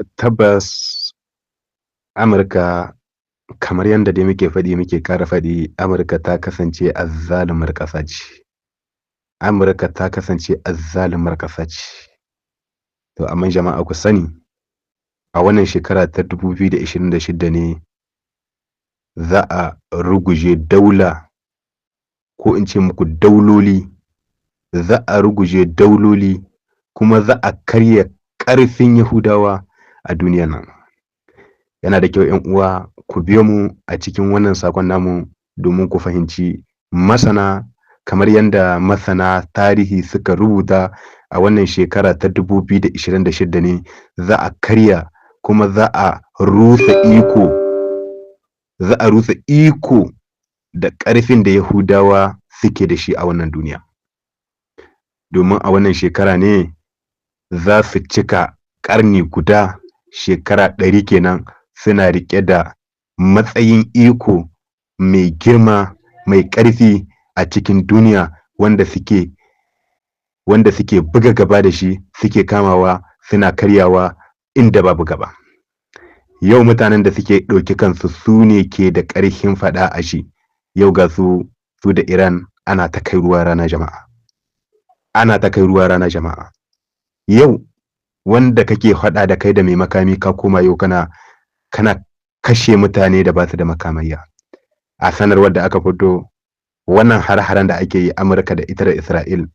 Tabbas, Amurka, kamar yadda dai muke faɗi muke ƙara faɗi, Amurka ta kasance azzalumar ƙasa ce. Amurka ta kasance azzalumar ƙasa ce. To amma jama'a, ku sani, a wannan shekara ta 2026 ne za a ruguje daula, ko in ce muku dauloli. Za a ruguje dauloli kuma za a karya ƙarfin Yahudawa a duniya nan. Yana da kyau, 'yan uwa, ku biyo mu a cikin wannan sakon namu domin ku fahimci masana, kamar yadda masana tarihi suka rubuta, a wannan shekara ta 2026 ne za a karya kuma za a rusa iko, za a rusa iko da ƙarfin da Yahudawa suke da shi a wannan duniya, domin a wannan shekara ne za su cika ƙarni guda, shekara 100 kenan, suna riƙe da matsayin iko mai girma, mai ƙarfi a cikin duniya, wanda suke buga gaba da shi, suke kamawa suna karyawa inda babu gaba. Yau mutanen da suke ɗauki kansu su ne ke da ƙarfin faɗa a shi, yau ga su, su da Iran ana ta kai ruwa rana, jama'a. Ana ta kai ruwa rana, jama'a. Yau wanda kake faɗa da kai da mai makami, ka koma yau kana kashe mutane da ba su da makamayya. A sanarwar da aka fito, wannan har-haren da ake yi, Amurka da ita da Isra'il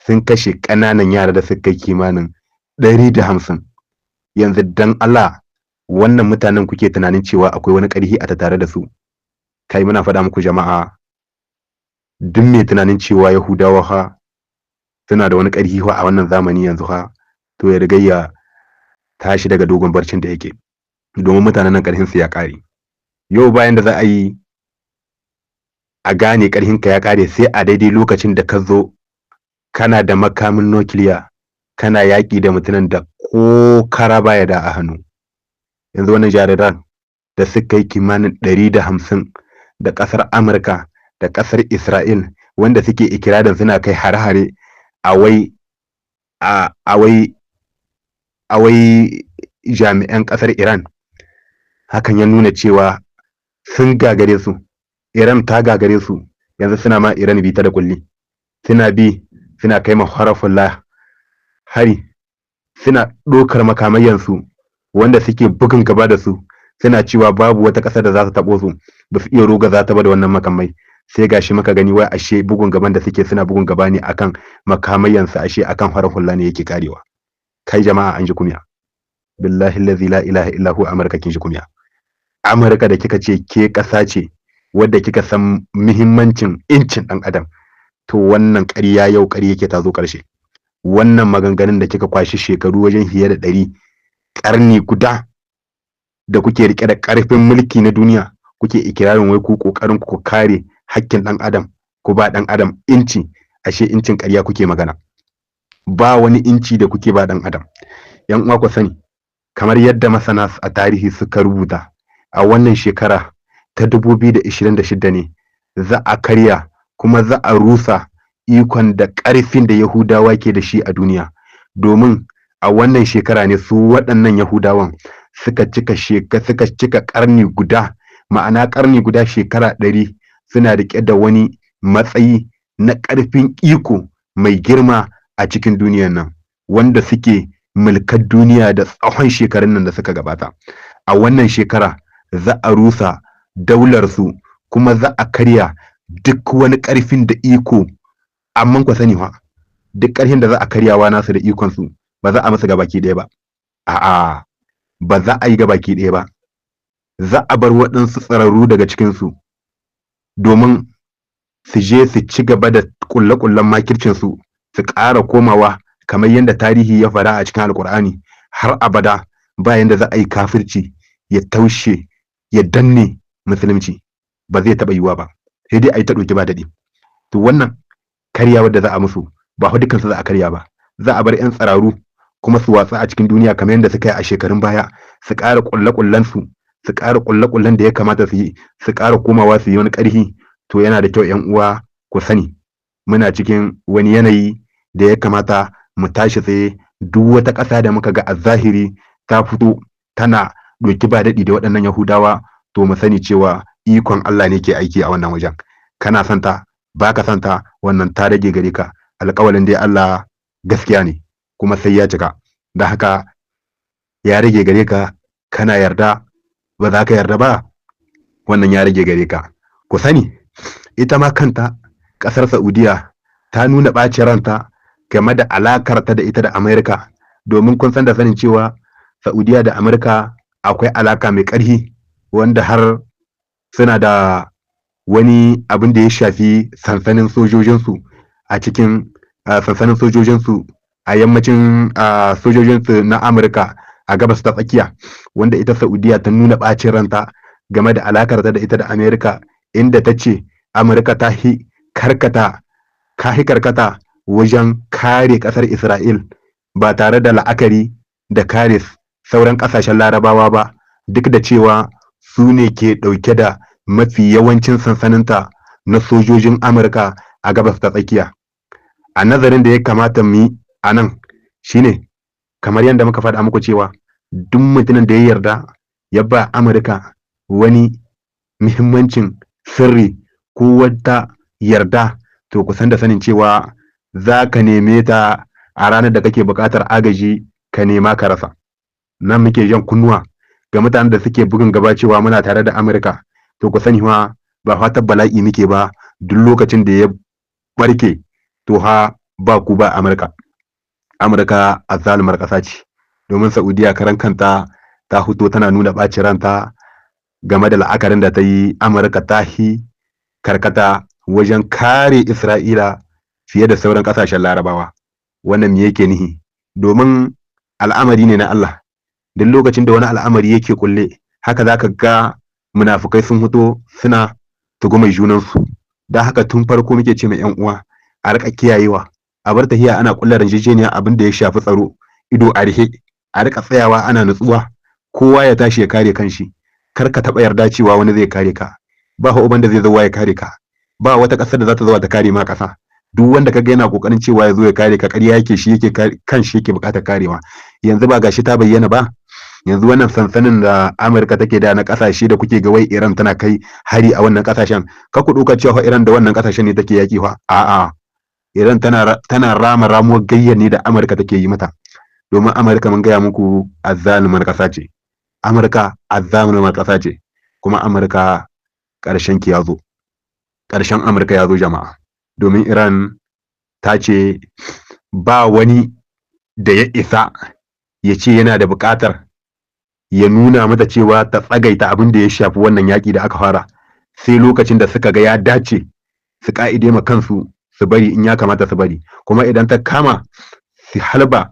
sun kashe ƙananan yara da suka kai kimanin 150. Yanzu dan Allah, wannan mutanen kuke tunanin cewa akwai wani ƙarfi a tattare da su? Kai, muna faɗa muku jama'a, duk mai tunanin cewa Yahudawa fa suna da wani ƙarfi fa a wannan zamani yanzu fa, to ya riga ya tashi daga dogon barcin da yake, domin mutanen nan ƙarfin su ya ƙare. Yau bayan da za a yi a gane ƙarfin ka ya ƙare, sai a daidai lokacin da ka zo kana da makamin nukiliya, kana yaƙi da mutumin da ko kara baya da a hannu. Yanzu wannan jariran da suka yi kimanin 150 da ƙasar Amurka da ƙasar Isra'il, wanda suke ikirarin suna kai hare-hare a wai jami'an ƙasar Iran, hakan ya nuna cewa sun gagare su, Iran ta gagare su. Yanzu suna ma Iran bi ta da kulli, suna bi suna kai ma harafulla hari, suna ɗaukar makamayyansu wanda suke bugun gaba da su, suna cewa babu wata ƙasa da za su taɓo su, ba su iya roga za ta ba da wannan makamai. Sai gashi muka gani, wai ashe bugun gaban da suke, suna bugun gaba ne akan makamayyansu, ashe akan farar hula ne yake karewa. Kai jama'a, an ji kumya. Billahi allazi la ilaha illa hu, Amurka, kin ji kumya. Amurka da kika ce ke ƙasa ce wadda kika san muhimmancin incin ɗan adam, to wannan ƙarya yau ƙarya yake ta zo ƙarshe. Wannan maganganun da kika kwashi shekaru wajen fiye da 100, ƙarni guda da kuke rike da ƙarfin mulki na duniya, kuke ikirarin wai ku ƙoƙarin ku kare hakkin ɗan adam, ku ba ɗan adam inci, ashe incin ƙarya kuke magana. Ba wani inci da kuke ba ɗan adam. Yan uwa, ku sani, kamar yadda masana a tarihi suka rubuta, a wannan shekara ta 2026 ne za a karya kuma za a rusa ikon da ƙarfin da Yahudawa ke da shi a duniya, domin a wannan shekara ne su waɗannan Yahudawan suka cika ƙarni guda, ma'ana ƙarni guda, shekara 100, suna riƙe da wani matsayi na ƙarfin iko mai girma a cikin duniyan nan, wanda suke mulkar duniya da tsawon shekarun nan da suka gabata. A wannan shekara za a rusa daular su kuma za a karya duk wani ƙarfin da iko. Amma ku sani fa, duk ƙarfin da za a karyawa nasu da ikon su, ba za a masa gabaki ɗaya ba. A'a, ba za a yi gabaki ɗaya ba. Za a bar waɗansu tsararru daga cikinsu domin su je su ci gaba da ƙulle-ƙullen makircinsu, su ƙara komawa. Kamar yadda tarihi ya faɗa a cikin Alƙur'ani, har abada ba yanda za a yi kafirci ya taushe, ya danne musulunci, ba zai taɓa yiwuwa ba, sai dai a yi ta ɗauki ba daɗi. To wannan karyawar da za a musu, ba fa dukansu za a karya ba. Za a bar 'yan tsararu kuma su watsa a cikin duniya kamar yadda suka yi a shekarun baya, su ƙara ƙulle-ƙullen su, su ƙara ƙulle-ƙullen da ya kamata su yi, su ƙara komawa su yi wani ƙarfi. To yana da kyau, 'yan uwa, ku sani, muna cikin wani yanayi da ya kamata mu tashi tsaye. Duk wata ƙasa da muka ga a zahiri ta fito tana ɗauki ba daɗi da waɗannan Yahudawa, to mu sani cewa ikon Allah ne ke aiki a wannan wajen. Kana son ta, ba ka son ta, wannan ta rage gare ka. Alƙawalin dai Allah gaskiya ne kuma sai ya cika. Da haka ya rage gare ka, kana yarda ba za ka yarda ba, wannan ya rage gare ka. Ku sani, ita ma kanta ƙasar Saudiya ta nuna ɓacin ranta game da alakarta da ita da Amerika, domin kun san da sanin cewa Saudiya da Amurka akwai alaka mai ƙarfi, wanda har suna da wani abin da ya shafi sansanin sojojinsu a cikin sansanin sojojinsu a yammacin sojojinsu na Amurka a Gabas ta Tsakiya, wanda ita Saudiya ta nuna ɓacin ranta game da alakarta da ita da Amerika, inda ta ce Amurka ta hi karkata ka karkata wajen kare ƙasar Isra'il ba tare da la'akari da kare sauran ƙasashen Larabawa ba, duk da cewa su ne ke ɗauke da mafi yawancin sansaninta na sojojin Amurka a Gabas ta Tsakiya. A nazarin da ya kamata mu yi a nan shine, kamar yadda muka faɗa muku cewa duk mutumin da ya yarda ya ba Amurka wani muhimmancin sirri ko wata yarda, to ku san da sanin cewa za ka neme ta a ranar da kake buƙatar agaji, ka nema ka rasa. Nan muke jan kunnuwa ga mutanen da suke bugun gaba cewa muna tare da Amurka, to ku sani ma ba fatan bala'i muke ba. Duk lokacin da ya barke, to ha ba ku ba Amurka. Amurka azzalumar ƙasa ce, domin Saudiya karan kanta ta fito tana nuna ɓacin ranta game da la'akarin da ta yi Amurka ta hi karkata wajen kare Isra'ila fiye da sauran ƙasashen Larabawa. Wannan me yake nihi? Domin al'amari ne na Allah, duk lokacin da wani al'amari yake kulle haka, zaka ga munafukai sun fito suna tugumai junansu. Don haka tun farko muke ce mai yan uwa a rika kiyayewa, a bar tahiya ana kulla yarjejeniya abin da ya shafi tsaro ido a rihe, a rika tsayawa ana nutsuwa, kowa ya tashi ya kare kanshi. Kar ka taɓa yarda cewa wani zai kare ka. Ba uban da zai zo ya kare ka, ba wata ƙasar da za ta zo ta kare ma ƙasa. Duk wanda kaga yana kokarin cewa ya zo ya kare ka, ƙarya yake, shi yake kan shi yake buƙatar karewa. Yanzu ba gashi ta bayyana ba? Yanzu wannan sansanin da Amurka take da na ƙasashe da kuke ga wai Iran tana kai hari a wannan ƙasashen, ka ku ɗauka cewa Iran da wannan ƙasashen ne take yaƙi fa. A'a, Iran tana rama ramuwar gayyar ne da Amurka take yi mata, domin Amurka, mun gaya muku, azzalumar ƙasa ce. Amurka azzalumar ƙasa ce, kuma Amurka ƙarshen ki ya zo, ƙarshen Amurka ya zo, jama'a, domin Iran ta ce ba wani da ya isa ya ce yana da buƙatar ya nuna mata cewa ta tsagaita abin da ya shafi wannan yaƙi da aka fara, sai lokacin da suka ga ya dace su ƙa'ide ma kansu su bari in ya kamata su bari. Kuma idan ta kama su halba,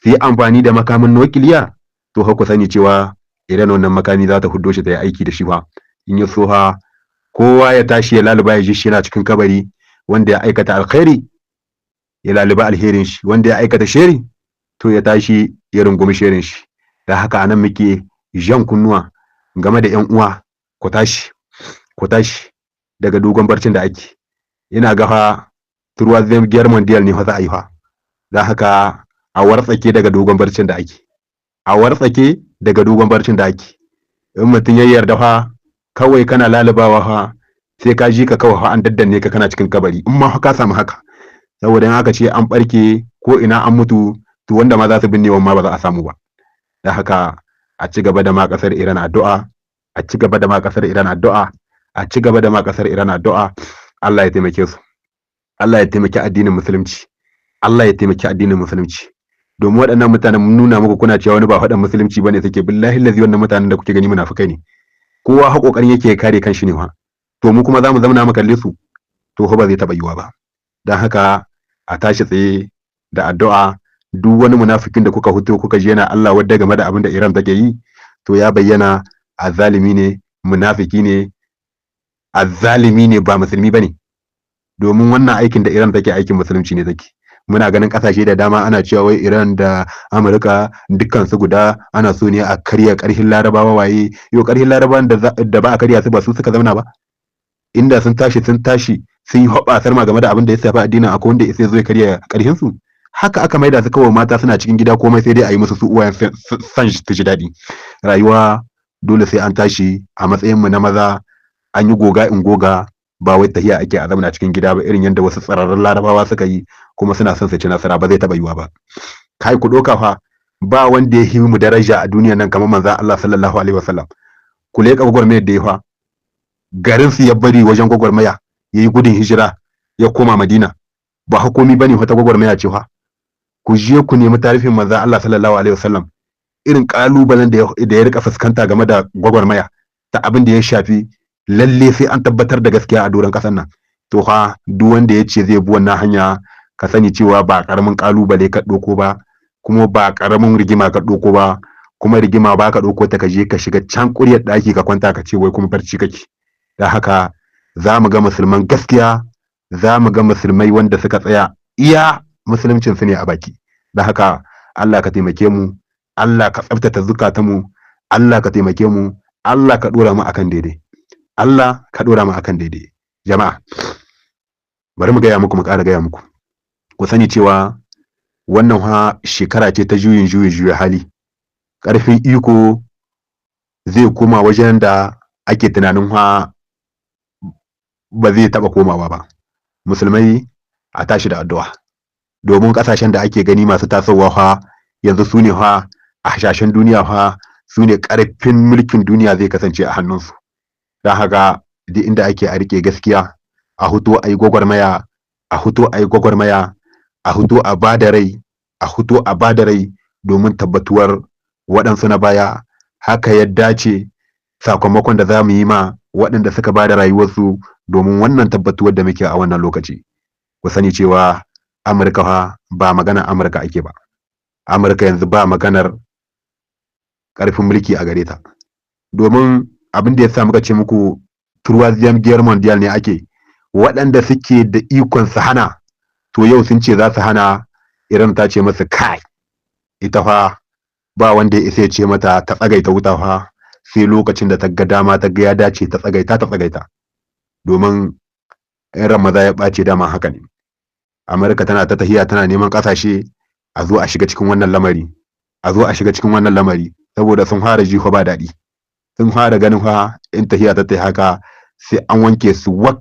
su yi amfani da makamin nukiliya, to ku sani cewa idan wannan makami za ta huddo shi ta yi aiki da shi fa, in ya so ha kowa ya tashi ya laluba ya ji shi yana cikin kabari. Wanda ya aikata alkhairi ya laluba alherin shi, wanda ya aikata sheri to ya tashi ya rungumi sherin shi. Da haka anan muke jan kunnuwa game da yan uwa, ku tashi, ku tashi daga dogon barcin da ake. Ina ga fa troisième guerre mondiale ne fa za a yi fa. Da haka a wartsake daga dogon barcin da ake, a wartsake daga dogon barcin da ake. In mutum ya yarda fa, kawai kana lalubawa fa, sai ka ji ka kawai fa an daddanne ka kana cikin kabari, in ma ka samu haka. Saboda in aka ce an barke ko ina an mutu, to wanda ma za su binne ma ba za a samu ba. Da haka a ci gaba da ma kasar Iran addu'a, a ci gaba da ma kasar Iran addu'a, a ci gaba da ma kasar Iran addu'a. Allah ya taimake su, Allah ya taimaki addinin Musulunci, Allah ya taimaki addinin Musulunci. Domin waɗannan mutanen, mun nuna muku, kuna cewa wani ba faɗan Musulunci bane suke. Billahi lazi, wannan mutanen da kuke gani munafukai ne. Kowa ha kokarin yake ya kare kanshi ne fa. To mu kuma zamu zauna mu kalle su? To ba zai taɓa yiwa ba. Dan haka a tashi tsaye da addu'a. Duk wani munafikin da kuka huto kuka ji yana Allah wadda game da abin da Iran take yi, to ya bayyana azzalimi ne, munafiki ne, azzalimi ne, ba musulmi bane. Domin wannan aikin da Iran take, aikin Musulunci ne take. Muna ganin kasashe da dama ana cewa wai Iran da Amurka dukkan su guda, ana so ne a karya karhin Larabawa. Waye yo karhin Larabawan da ba a karya su? Ba su suka zauna ba? Inda sun tashi sun yi hoɓasar ma game da abin da ya shafi addinin, akwai wanda ya zo ya karya karhin su? Haka aka maida su kawai, mata suna cikin gida, komai sai dai a yi musu, su uwayen san su ji daɗi. Rayuwa dole sai an tashi a matsayin mu na maza, an yi goga in goga. Ba wai tahiya ake a zamana cikin gida ba, irin yadda wasu tsararrun Larabawa suka yi kuma suna son su ci nasara. Ba zai taɓa yiwa ba. Kai, ku ɗauka fa, ba wanda ya yi mu daraja a duniya nan kamar manzon Allah sallallahu alaihi wasallam. Ku leƙa gwagwarmayar da ya fa, garin su ya bari wajen gwagwarmaya, ya yi gudun hijira ya koma Madina. Ba hukumi bane, wata gwagwarmaya ce fa. Ku je ku nemi tarihin manzon Allah sallallahu alaihi wasallam, irin kalubalen da ya rika fuskanta game da gwagwarmaya ta abin da ya shafi lalle sai an tabbatar da gaskiya a doron kasar nan. To fa, duk wanda ya ce zai bi wannan hanya, ka sani cewa ba karamin kalubale ka ɗauko ba, kuma ba karamin rigima ka ɗauko ba. Kuma rigima ba ka ɗauko ta ka je ka shiga can ƙuryar ɗaki ka kwanta ka ce wai kuma barci kake. Da haka za mu ga musulman gaskiya, za mu ga musulmai wanda suka tsaya iya musuluncin su ne a baki. Da haka Allah ka taimake mu, Allah ka tsabtata zukatanmu, Allah ka taimake mu, Allah ka dora mu akan daidai, Allah ka dora mu akan daidai. Jama'a, bari mu gaya muku, mu ƙara gaya muku, ku sani cewa wannan ha shekara ce ta juyin juyi juya hali. Ƙarfin iko zai koma wajen da ake tunanin ha ba zai taɓa komawa ba. Musulmai, a tashi da addu'a, domin ƙasashen da ake gani masu tasowa fa, yanzu su ne fa a hashashen duniya fa, su ne ƙarfin mulkin duniya zai kasance a hannunsu. Don haka duk inda ake, a rike gaskiya, a huto a yi gwagwarmaya, a huto a yi gwagwarmaya, a huto a ba da rai, a huto a ba da rai domin tabbatuwar waɗansu na baya. Haka ya dace, sakamakon da za mu yi ma waɗanda suka ba da rayuwarsu domin wannan tabbatuwar da muke a wannan lokaci. Ku sani cewa Amurka fa, ba magana Amurka ake ba. Amurka yanzu ba maganar ƙarfin mulki a gare ta, domin abin da ya sa muka ce muku troisième guerre mondiale ne ake, waɗanda suke da ikon su hana, to yau sun ce za su hana. Iran ta ce masa kai, ita fa ba wanda ya isa ya ce mata ta tsagaita wuta fa, sai lokacin da ta ga dama, ta ga ya dace ta tsagaita, ta tsagaita. Domin in ran maza ya ɓace, dama haka ne. Amurka tana ta tahiya tana neman ƙasashe a zo a shiga cikin wannan lamari, a zo a shiga cikin wannan lamari, saboda sun fara jiho ba daɗi, sun fara ganin fa in tahiya ta tai haka, sai an wanke su wak,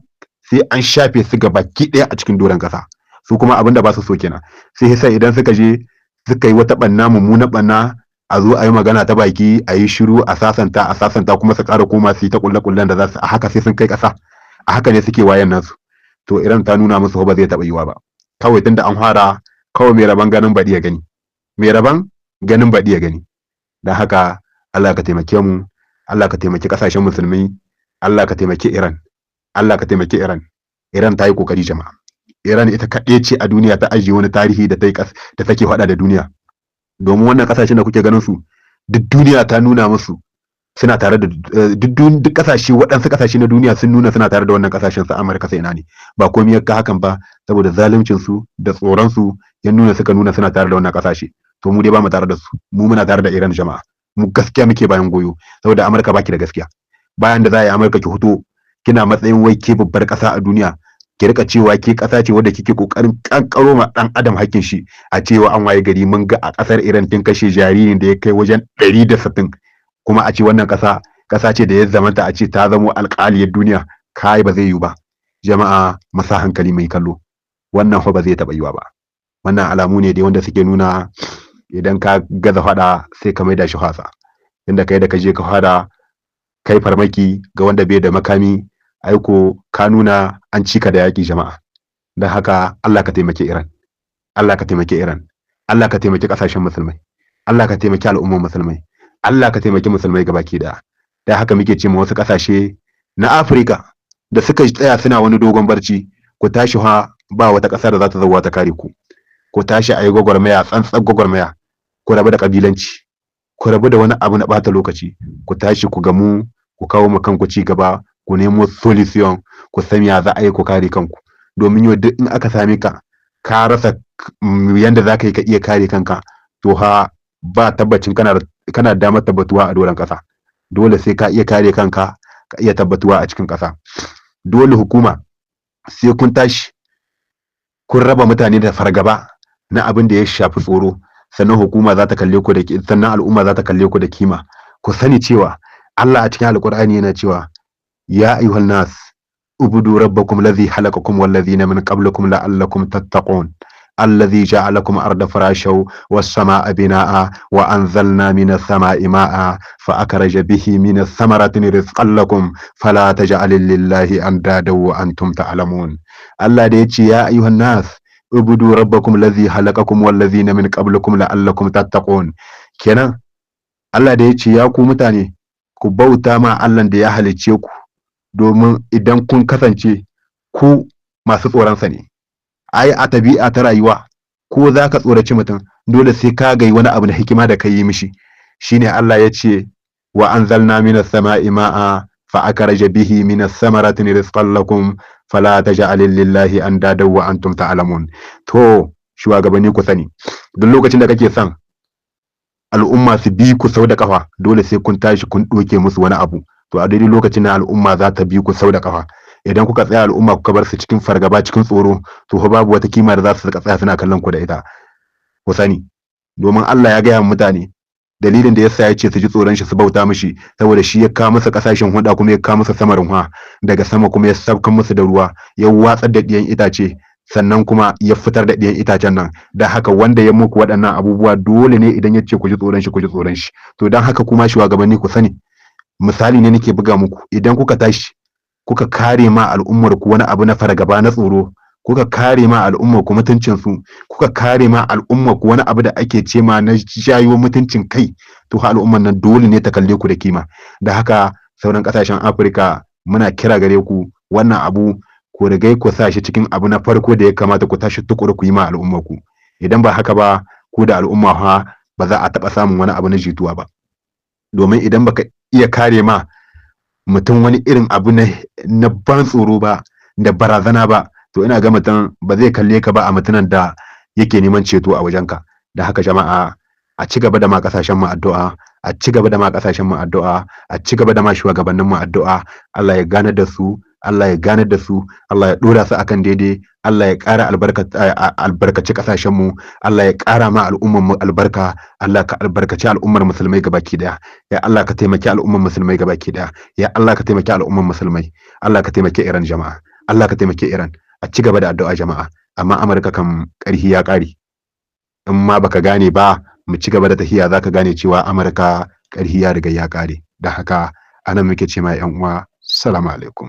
sai an shafe su ga baki ɗaya a cikin doron ƙasa. Su kuma abin da ba su so kenan. Sai yasa idan suka je suka yi wata ɓanna, mummuna ɓanna, a zo a yi magana ta baki, a yi shiru, a sasanta, a sasanta, kuma su ƙara koma su yi ta ƙulle-ƙullen da za su a haka sai sun kai ƙasa. A haka ne suke wayan nasu. To Iran ta nuna musu ba zai taɓa yiwa ba. Kawai tunda an fara, kawai mai rabon ganin baɗi ya gani, mai rabon ganin baɗi ya gani. Don haka Allah ka taimake mu, Allah ka taimaki ƙasashen musulmi, Allah ka taimaki Iran, Allah ka taimaki Iran. Iran ta yi kokari, jama'a. Iran ita kaɗai ce a duniya ta ajiye wani tarihi da ta yi da take faɗa da duniya, domin wannan ƙasashen da kuke ganin su, duk duniya ta nuna musu suna tare da duk ƙasashe. Waɗansu ƙasashe na duniya sun nuna suna tare da wannan ƙasashen, su Amurka sai ina ne. Ba komai ya ka hakan ba, saboda zaluncin su da tsoron su ya nuna suka nuna suna tare da wannan ƙasashe. To mu dai ba mu tare da su, mu muna tare da Iran, jama'a. Mu gaskiya muke bayan goyo, saboda Amurka baki da gaskiya. Bayan da za a yi Amurka ki fito kina matsayin wai ke babbar ƙasa a duniya, ki rika cewa ke ƙasa ce wadda kike kokarin kankaro ma dan adam hakkin shi, a cewa an waye gari mun ga a ƙasar Iran kin kashe jaririn da ya kai wajen 160, kuma a ce wannan ƙasa ƙasa ce da ya zamanta a ce ta zamo alƙaliyar duniya. Kai, ba zai yiwu ba. Jama'a, masa hankali mai kallo, wannan fa ba zai taɓa yiwa ba. Wannan alamu ne dai wanda suke nuna idan ka gaza faɗa, sai ka maida shi wasa. Inda kai da ka je ka fara kai farmaki ga wanda bai da makami, aiko ka nuna an cika da yaƙi, jama'a. Don haka Allah ka taimake Iran, Allah ka taimake Iran, Allah ka taimaki ƙasashen musulmai, Allah ka taimaki al'ummar musulmai, Allah ka taimaki musulmai gabaki daya. Da haka muke ce ma wasu ƙasashe na Afirka da suka tsaya suna wani dogon barci, ku tashi ha, ba wata ƙasa da za ta zauwa ta kare ku. Ku tashi a yi gwagwarmaya, tsantsan gwagwarmaya. Ku rabu da ƙabilanci, ku rabu da wani abu na ɓata lokaci. Ku tashi, ku gamu, ku kawo ma kanku ci gaba, ku nemo solution, ku san ya za a yi ku kare kanku. Domin yau duk in aka same ka ka rasa yanda za ka yi ka iya kare kanka, to ha ba tabbacin kana da damar tabbatuwa a doron ƙasa. Dole sai ka iya kare kanka ka iya tabbatuwa a cikin ƙasa. Dole hukuma sai kun tashi kun raba mutane da fargaba na abin da ya shafi tsoro, sannan hukuma za ta kalle ku da, sannan al'umma za ta kalle ku da kima. Ku sani cewa Allah a cikin Alƙur'ani yana cewa: ya ayyuhan nas ubudu rabbakum ladhi khalaqakum wal ladhina min qablikum la'allakum tattaqun, alladhi ja'alakum arda farashaw was samaa binaa wa anzalna minas samaa'i ma'a fa akhraja bihi minas samarati rizqan lakum fala taj'alu lillahi andada wa antum ta'lamun. Allah da yace: ya ayyuhan nas ubudu rabbakum ladhi khalaqakum wal ladhina min qablikum la'allakum tattaqun. Kenan Allah da yace: ya ku mutane, ku bauta ma Allah da ya halicce ku, domin idan kun kasance ku masu tsoronsa ne. Ai a tabi'a ta rayuwa, ko za ka tsoraci mutum, dole sai ka gai wani abu na hikima da ka yi mishi. Shine Allah ya ce: wa anzalna minas sama'i ma'a fa akhraja bihi minas samarati rizqan lakum fala taj'alu lillahi andada wa antum ta'lamun. To shugabanni, ku sani, duk lokacin da kake son al'umma su bi ku sau da kafa, dole sai kun tashi kun doke musu wani abu. To a daidai lokacin na al'umma za ta bi ku sau da kafa. Idan kuka tsaya al'umma kuka bar su cikin fargaba, cikin tsoro, to fa babu wata kima da za su tsaya suna kallon ku da ita. Ku sani, domin Allah ya gaya mutane dalilin da yasa ya ce su ji tsoron shi, su bauta mishi, saboda shi ya kawo musu kasashen huda, kuma ya kawo musu samarin hwa daga sama, kuma ya sabkan musu da ruwa, ya watsar da ɗiyan itace, sannan kuma ya fitar da ɗiyan itacen nan. Da haka wanda ya muku waɗannan abubuwa, dole ne idan ya ce ku ji tsoron shi, ku ji tsoron shi. To don haka kuma shugabanni, ku sani, misali ne nake buga muku, idan kuka tashi kuka kare ma al'ummar ku wani abu na fargaba, na tsoro, kuka kare ma al'ummar ku mutuncin su, kuka kare ma al'ummar ku wani abu da ake ce ma na jayo mutuncin kai, to ha al'ummar nan dole ne ta kalle ku da kima. Da haka sauran kasashen Afirka, muna kira gare ku, wannan abu ku rigai ku sa shi cikin abu na farko da ya kamata ku tashi tukuru ku yi ma al'ummar ku. Idan ba haka ba, ku da al'umma ha ba za a taɓa samun wani abu na jituwa ba, domin idan baka iya kare ma mutum wani irin abu na ban tsoro ba da barazana ba, to ina ga mutum ba zai kalle ka ba a mutumin da yake neman ceto a wajenka. Da haka jama'a, a ci gaba da ma kasashen mu addu'a, a ci gaba da ma kasashen mu addu'a, a ci gaba da ma shugabannin mu addu'a. Allah ya gane da su, Allah ya gane da su, Allah ya dora su akan daidai, Allah ya ƙara albarkaci kasashen mu, Allah ya ƙara ma al'ummar mu albarka. Allah ka albarkaci al'ummar musulmai gabaki daya. Ya Allah, ka taimaki al'ummar musulmai gabaki daya. Ya Allah, ka taimaki al'ummar musulmai. Allah ka taimaki Iran. Jama'a, Allah ka taimaki Iran. A ci gaba da addu'a jama'a. Amma Amurka kam ƙarhi ya ƙare. In ma baka gane ba, mu ci gaba da tahiya, zaka gane cewa Amurka ƙarhi ya riga ya ƙare. Da haka anan muke ce ma 'yan uwa, salamu alaikum.